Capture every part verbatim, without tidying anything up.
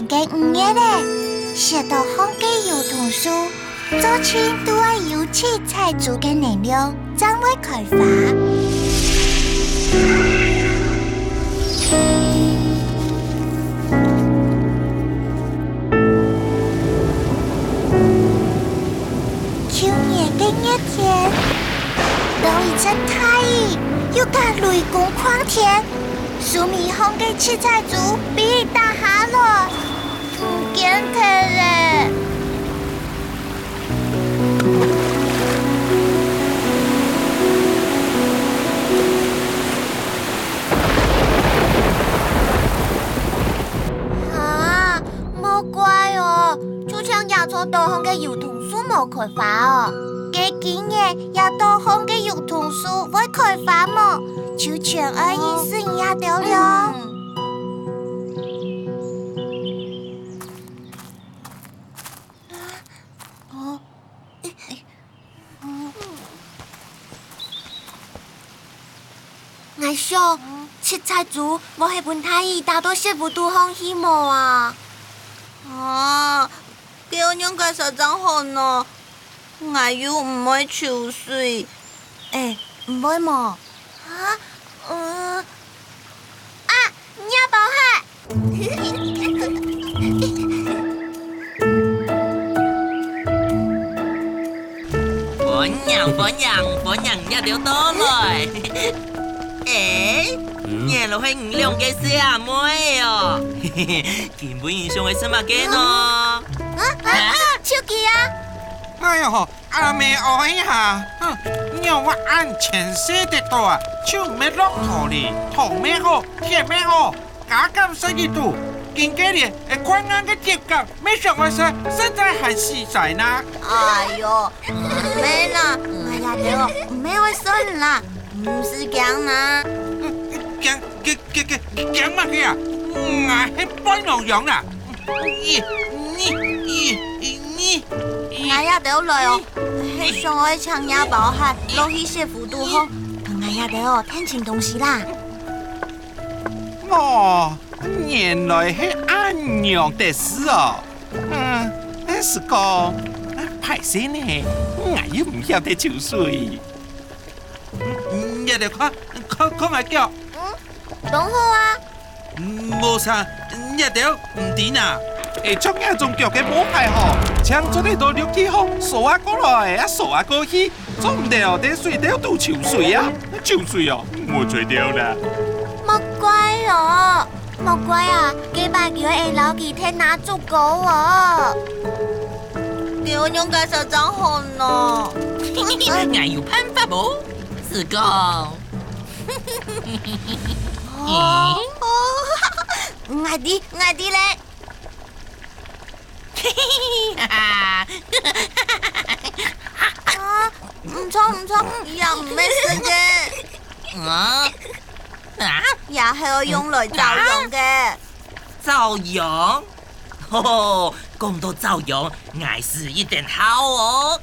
个五月咧，食到烘个油桐酥，做盡都愛有七彩珠个能量，正會開花。舊年个熱天，落一陣大雨，又加雷公狂天，樹尾項个七彩珠被打下來，毋見忒咧。 啊，莫怪哦，就像野草島項个油桐樹無開花哦。該今年野島項个油桐樹會開花無？就全愛認識你兜了。嗯。哦。 𠊎想，七彩珠會係分大雨打到石湖肚項去無啊？啊，該愛仰結煞正好呢？𠊎又毋會泅水。欸，毋會無？啊，嗯，啊，若包蟹！ 歡迎，歡迎，歡迎你兜到來！欸，嗯？原來係你兩个細阿妹哦！今晡日想愛食麼个呢？啊，啊，手機啊！哎喲， 阿姆哀啊，哼，仰會恁淺色个到啊，就毋係落土哩，糖乜好，甜乜好，加減食一肚，今个連，欸，困難个點心，乜想愛食，實在還死在哪。哎喲，毋係啦，𠊎也知哦，毋係愛食啦，毋使驚啦。驚，驚，驚，驚，驚麼个啊？𠊎係背囊羊啊！ 你，你，你，你，𠊎也兜來哦，係想愛請若包蟹落去食糊肚項，同𠊎也兜哦，探尋東西啦。哦，原來係恁樣个事哦。嗯，係講，歹勢呢，𠊎又毋曉得泅水。 嗯，你兜看，看，看𠊎腳。嗯，當好啊。嗯，無啥，你兜毋知哪？欸，像這種腳个毛蟹吼，淨做得到陸地項，掃啊過來，啊掃啊過去，做毋得哦，在水兜肚泅水啊，泅水哦，無吹到啦。莫怪哦，莫怪啊，該擺佢會摎佢忒拿足高哦。 該愛仰結煞正好呢？𠊎有辦法無？係講，哦，哦，𠊎知，𠊎知咧。啊，毋著，毋著，這毋係食个。啊？啊？這係愛用來照樣个。照樣？ 吼吼，講到照樣，𠊎斯一等好哦。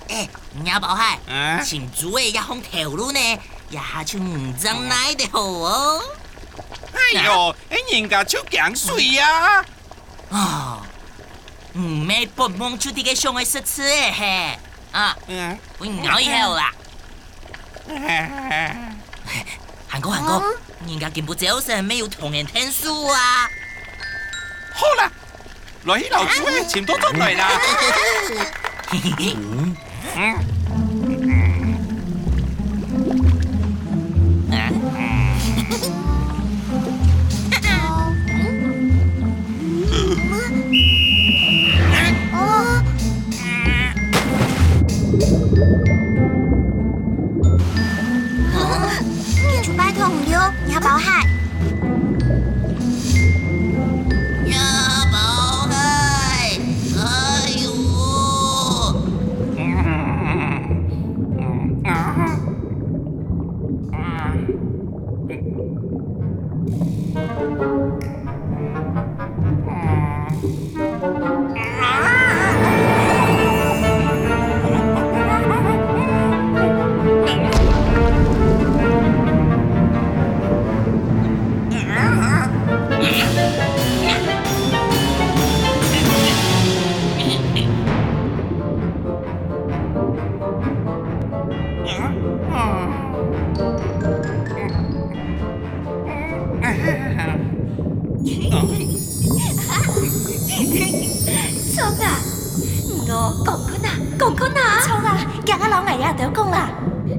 欸，若包蟹，啊？尋珠仔這項頭路呢，這下就毋知哪位好哦。哎喲，欸，人家就驚水啊！啊，毋係發夢就知个想愛食刺仔嘿。啊，嗯。分你咬一口啦。 還過，還過，嗯？人家今晡朝晨乜有同人𢯭手啊！好啦，來去老師尋到轉來啦。哦，哦，哦，就拜託你了，若包蟹。若包蟹，哎喲！嗯哦，講看啊，講看啊！著啊，遽遽摎𠊎這兜講啦。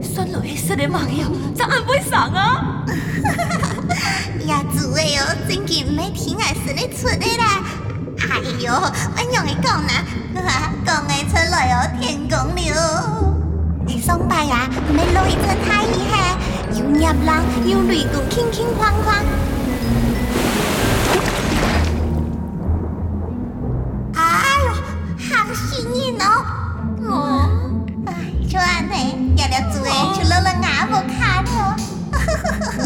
算來係食了麼个哦，正恁會生啊？這珠仔哦，正經毋係天外生个出个啦。哎喲，仰會講呢？講个出來哦，天公了。上擺啊，毋係落一陣大雨係，有葉浪，有雷公，鏗鏗哐哐。 哎喲，嚇死人哦！哦，哎，就恁呢，這粒珠仔就落落吾屋下了。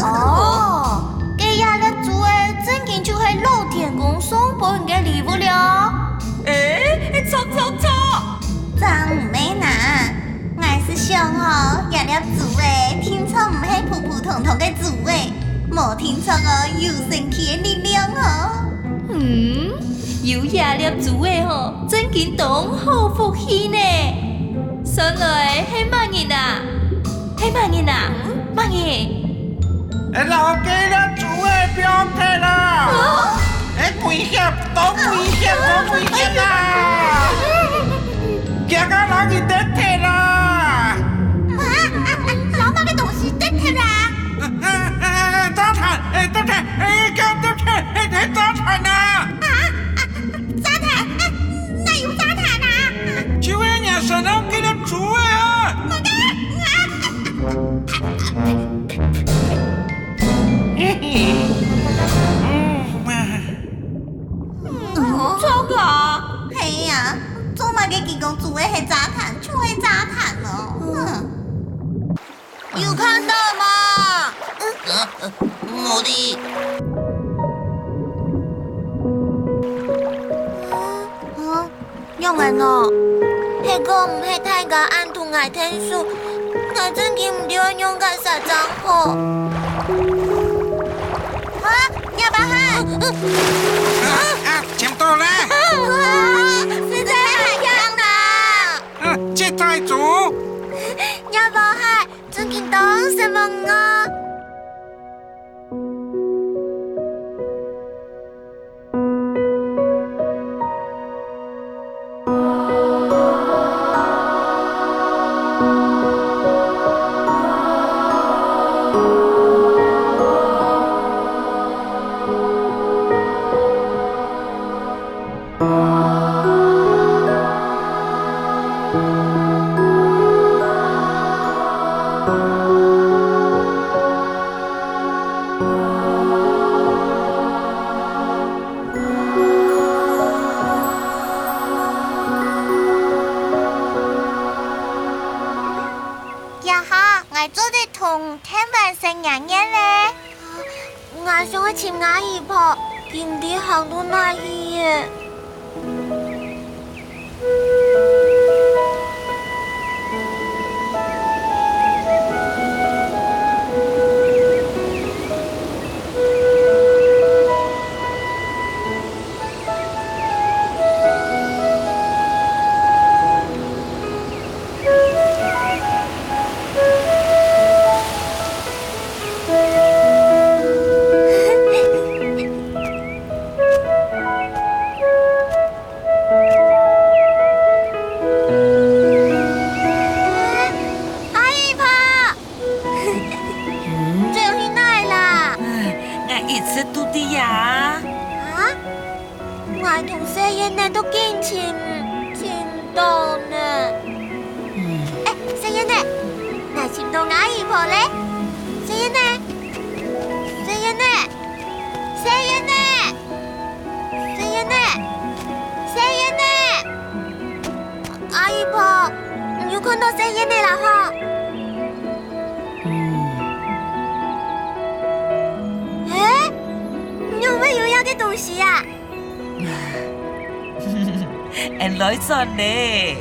哦，該這粒珠仔正經就係老天公送分你个禮物了。誒，著著著！正毋係哪！ 𠊎係想吼，這粒珠仔定著毋係普普通通个珠仔，無定著哦有神奇个力量哦。嗯，有這粒珠仔吼，正經當好福氣呢。算來係麼人啊？係麼人啊？麼人？ 哎，摎該粒珠仔放忒啦！哎，危險，當危險，當危險啦！遽遽摎佢擲忒啦！啊，摎麼个東西擲忒啦？炸彈，哎，炸彈，哎，遽擲忒，哎，炸彈啊！啊，炸彈？哎，哪有炸彈啊？就係若身上該粒珠仔啊！麼个？啊！ 著啊！係啊，做麼个佢講珠仔係炸彈，就係炸彈咯。有看到嗎？無的。 仰般哦？係講毋係大家恁同𠊎𢯭手，𠊎正經毋知愛仰結煞正好。啊，若巴蟹！啊，啊，撿到了！啊，實在係恁樣啦！啊，這隻豬！若巴蟹，正經當失望啊！ 這下，𠊎做得同𢯭手食年夜咧。 𠊎想愛尋吾姨婆，佢毋知行到哪去咧。 阿姨婆，你去哪啦？𠊎一直都在這。啊？ 𠊎同細燕仔都緊尋，尋毋到呢。哎，細燕仔，𠊎尋到吾姨婆咧！細燕仔，細燕仔，細燕仔，細燕仔，細燕仔！阿姨婆，你有看到細燕仔啦吼？哎，你仰會有這个東西啊？ 𫣆來轉咧。